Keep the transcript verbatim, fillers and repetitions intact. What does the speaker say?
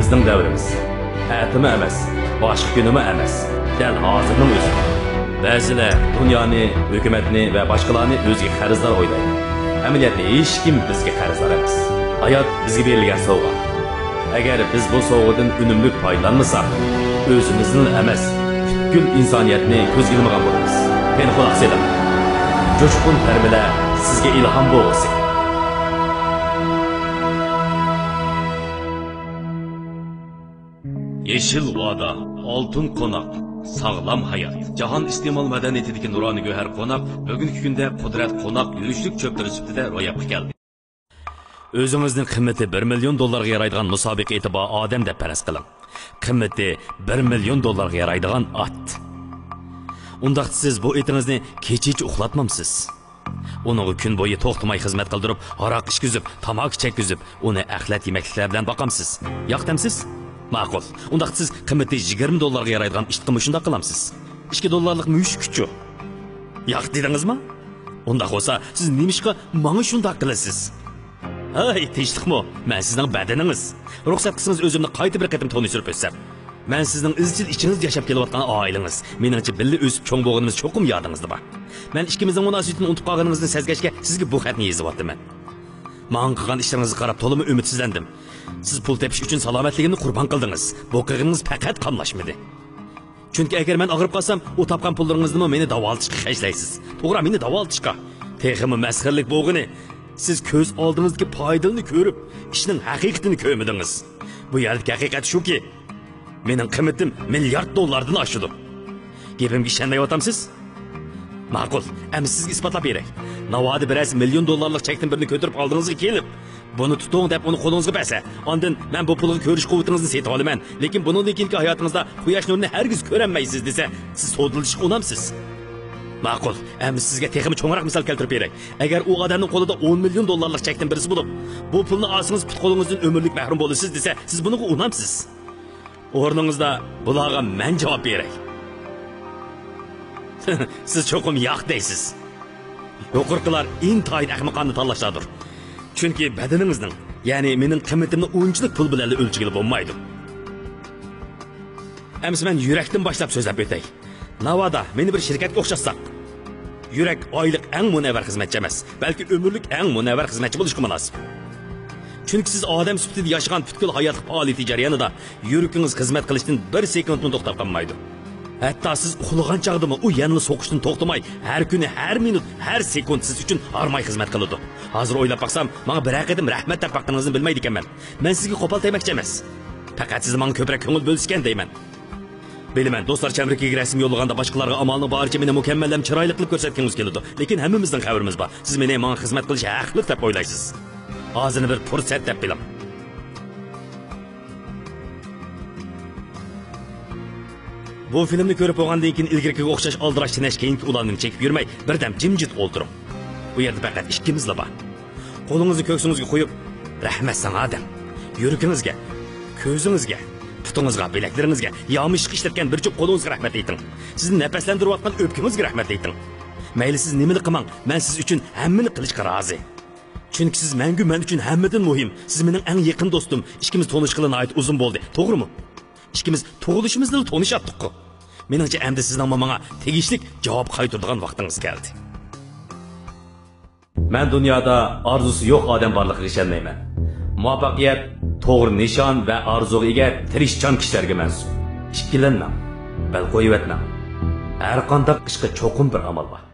بىزنىڭ دەۋرىمىز. ئەتىمۇ ئەمەس، باشقا كۈنىمۇ ئەمەس، دەل ھازىرنىڭ ئۆزى. بەزىلەر دۇنيانى، ھۆكۈمەتنى ۋە باشقىلارنى ئۆزىگە قەرزدار ئويلايدۇ. ئەمەلىيەتتە ھېچكىم بىزگە قەرزدار ئەمەس. ھايات بىزگە بېرىلگەن سوۋغا. ئەگەر بىز بۇ سوۋغىدىن ئۈنۈملۈك پايدىلانمىساق، ئۆزىمىزنىلا ئەمەس، پۈتكۈل ئىنسانىيەتنى كۆزگە ئىلمىغان بولىمىز. قېنى، قۇلاق سېلىڭ. جۇشقۇن تەرمىلەر سىزگە ئىلھام بولغۇسى. يېشىل ۋادا، ئالتۇن قوناق، ساغلام ھايات. جاھان ئىستېمال مەدەنىيىتىدىكى نۇرانە گۆھەر قوناق بۈگۈنكى كۈندە قۇدرەت قوناق يۈرۈشلۈك چۆپلىرى سۈپىتىدە روياپقا كەلدى. ئۆزىڭىزنىڭ قىممىتى بىر مىليون دوللارغا يارايدىغان مۇسابىقە ئېتى بار ئادەم دەپ پەرەز قىلىڭ. قىممىتى بىر مىليون دوللارغا يارايدىغان ئات. ئۇنداقتا سىز بۇ ئېتىڭىزنى كېچىچە ئۇخلاتمامسىز؟ ئۇنىڭغا كۈن بويى توختىماي خىزمەت قىلدۇرۇپ، ھاراق ئىچكۈزۈپ، تاماكا چەككۈزۈپ، ئۇنى ئەخلەت يېمەكلىكلەر بىلەن باقامسىز؟ ياق دەمسىز؟ ماقۇل. ئۇنداقتا سىز قىممىتى يىگىرمە دوللارغا يارايدىغان ئىتقىمۇ شۇنداق قىلامسىز؟ ئىككى دوللارلىق مۈشۈككىچۇ؟ ياق دېدىڭىزمۇ؟ ئۇنداق بولسا، سىز نېمىشقا ماڭا شۇنداق قىلىسىز؟ ھەي، تىنچلىقمۇ؟ مەن سىزنىڭ بەدىنىڭىز. رۇخسەت قىلسىڭىز، ئۆزۈمنى قايتا بىر قېتىم تونۇشتۇرۇپ ئۆتسەم. مەن سىزنىڭ ئىزچىل ئىچىڭىزدە ياشاپ كېلىۋاتقان ئائىلىڭىز. مېنىڭچە، بىللە ئۆسۈپ چوڭ بولغىنىمىز چوقۇم يادىڭىزدا بار. مەن ئىككىمىزنىڭ مۇناسىۋىتىنى ئۇنتۇپ قالغىنىڭىزنى سەزگەچكە، سىزگە بۇ خەتنى يېزىۋاتىمەن. ماڭا قىلغان ئىشلىرىڭىزغا قاراپ تولىمۇ ئۈمىدسىزلەندىم. سىز پۇل تېپىش ئۈچۈن سالامەتلىكىمنى قۇربان قىلدىڭىز. بۇ قىلغىنىڭىز پەقەت قاملاشمىدى. چۈنكى ئەگەر مەن ئاغرىپ قالسام، ئۇ تاپقان پۇللىرىڭىزنىمۇ مېنى داۋالىتىشقا خەجلەيسىز. توغرا، مېنى داۋالىتىشقا. تېخىمۇ مەسخىرىلىك بولغىنى، سىز كۆز ئالدىڭىزدىكى پايدىلىرىنى كۆرۈپ، ئىشنىڭ ھەقىقىتىنى كۆرمىدىڭىز. بۇ يەردىكى ھەقىقەت شۇكى، مېنىڭ قىممىتىم مىليارد دوللاردىن ئاشىدۇ. گېپىمگە ئىشەنمەيۋاتامسىز؟ ماقۇل، ئەمدى سىزگە ئىسپاتلاپ بېرەي. ناۋادا بىرەرسى مىليون دوللارلىق چەكتىن بىرنى كۆتۈرۈپ ئالدىڭىزغا كېلىپ، بۇنى تۇتۇڭ دەپ ئۇنى قولىڭىزغا بەرسە، ئاندىن مەن بۇ پۇلغا كۆرۈش قۇۋۋىتىڭىزنى سېتىۋالىمەن، لېكىن بۇنىڭدىن كېيىنكى ھاياتىڭىزدا قۇياش نۇرىنى ھەرگىز كۆرەلمەيسىز دېسە، سىز سودىلىشىشقا ئۇنامسىز؟ ماقۇل، ئەمدى سىزگە تېخىمۇ چوڭراق مىسال كەلتۈرۈپ بېرەي. ئەگەر ئۇ ئادەمنىڭ قولىدا ئون مىليون دوللارلىق چەكتىن بىرسى بولۇپ، بۇ پۇلنى ئالسىڭىز پۇت-قولىڭىزدىن ئۆمۈرلۈك مەھرۇم بولىسىز دېسە، سىز بۇنىڭغا ئۇنامسىز؟ ئورنىڭىزدا بۇلارغا مەن جاۋاب بېرەي. سىز چوقۇم ياق دەيسىز. يۇقىرىقىلار ئىنتايىن ئەخمىقانە تاللاشلاردۇر. چۈنكى بەدىنىڭىزنىڭ، يەنى مېنىڭ قىممىتىمنى ئۇنچىلىك پۇل بىلەنلا ئۆلچىگىلى بولمايدۇ. ئەمسە مەن يۈرەكتىن باشلاپ سۆزلەپ ئۆتەي. ناۋادا مېنى بىر شىركەتكە ئوخشاتساق، يۈرەك ئايلىق ئەڭ مۇنەۋۋەر خىزمەتچى ئەمەس، بەلكى ئۆمۈرلۈك ئەڭ مۇنەۋۋەر خىزمەتچى بولۇشقا مۇناسىپ. چۈنكى سىز ئادەم سۈپىتىدە ياشىغان پۈتكۈل ھاياتلىق پائالىيىتى جەريانىدا يۈرىكىڭىز خىزمەت قىلىشتىن بىر سېكۇنتمۇ توختاپ قالمايدۇ. ھەتتا سىز ئۇخلىغان چاغدىمۇ ئۇ يەنىلا سوقۇشتىن توختىماي، ھەر كۈنى، ھەر مىنۇت، ھەر سېكۇنت سىز ئۈچۈن ھارماي خىزمەت قىلىدۇ. ھازىر ئويلاپ باقسام، ماڭا بىرەر قېتىم رەھمەت دەپ باققىنىڭىزنى بىلمەيدىكەنمەن. مەن سىزگە قوپال تەگمەكچى ئەمەس. پەقەت سىز ماڭا كۆپرەك كۆڭۈل بۆلسىكەن دەيمەن. بىلىمەن، دوستلار چەمبىرىكىگە رەسىم يوللىغاندا باشقىلارغا ئامالنىڭ بارىچە مېنى مۇكەممەل ھەم چىرايلىقلا كۆرسەتكىڭىز كېلىدۇ. لېكىن ھەممىمىزنىڭ خەۋىرىمىز بار. سىز مېنى ماڭا خىزمەت قىلىشقا ھەقلىق دەپ ئويلايسىز. ھازىرنى بىر پۇرسەت دەپ بىلىڭ. بۇ فىلىمنى كۆرۈپ بولغاندىن كېيىن ئىلگىرىكىگە ئوخشاش ئالدىراش تىنەش كېيىنكى ئۇلارنى چېكىپ يۈرمەي، بىردەم جىمجىت ئولتۇرۇڭ. ئۇ يەردە پەقەت ئىككىمىزلا بار. قولىڭىزنى كۆكسىڭىزگە قويۇپ، رەھمەت ساڭا دەڭ. يۈرىكىڭىزگە، كۆزىڭىزگە، پۇتىڭىزغا، بىلەكلىرىڭىزگە، يامىشىشقا ئىشلەتكەن بىر جۈپ قولىڭىزغا رەھمەت ئېيتىڭ. سىزنى نەپەسلەندۈرۈۋاتقان ئۆپكىڭىزگە رەھمەت ئېيتىڭ. مەيلى سىز نېمىلا قىلماڭ، مەن سىز ئۈچۈن ھەممىنى قىلىشقا رازى. چۈنكى سىز مەڭگۈ مەن ئۈچۈن ھەممىدىن مۇھىم. سىز مېنىڭ ئەڭ يېقىن دوستۇم. ئىككىمىز تونۇشقىلى ناھايىتى ئۇزۇن بولدى، توغرىمۇ؟ ئىككىمىز تۇغۇلۇشىمىزدىلا تونۇشاتتۇققۇ. مېنىڭچە، ئەمدى سىزنىڭمۇ ماڭا تېگىشلىك جاۋاب قايتۇرىدىغان ۋاقتىڭىز كەلدى. مەن دۇنيادا ئارزۇسى يوق ئادەم بارلىقىغا ئىشەنمەيمەن. مۇۋەپپەقىيەت توغرا نىشان ۋە ئارزۇغا ئىگە تىرىشچان كىشىلەرگە مەنسۇپ. ئىككىلەنمەڭ، بەل قويۇۋەتمەڭ. ھەرقانداق ئىشقا چوقۇم بىر ئامال بار.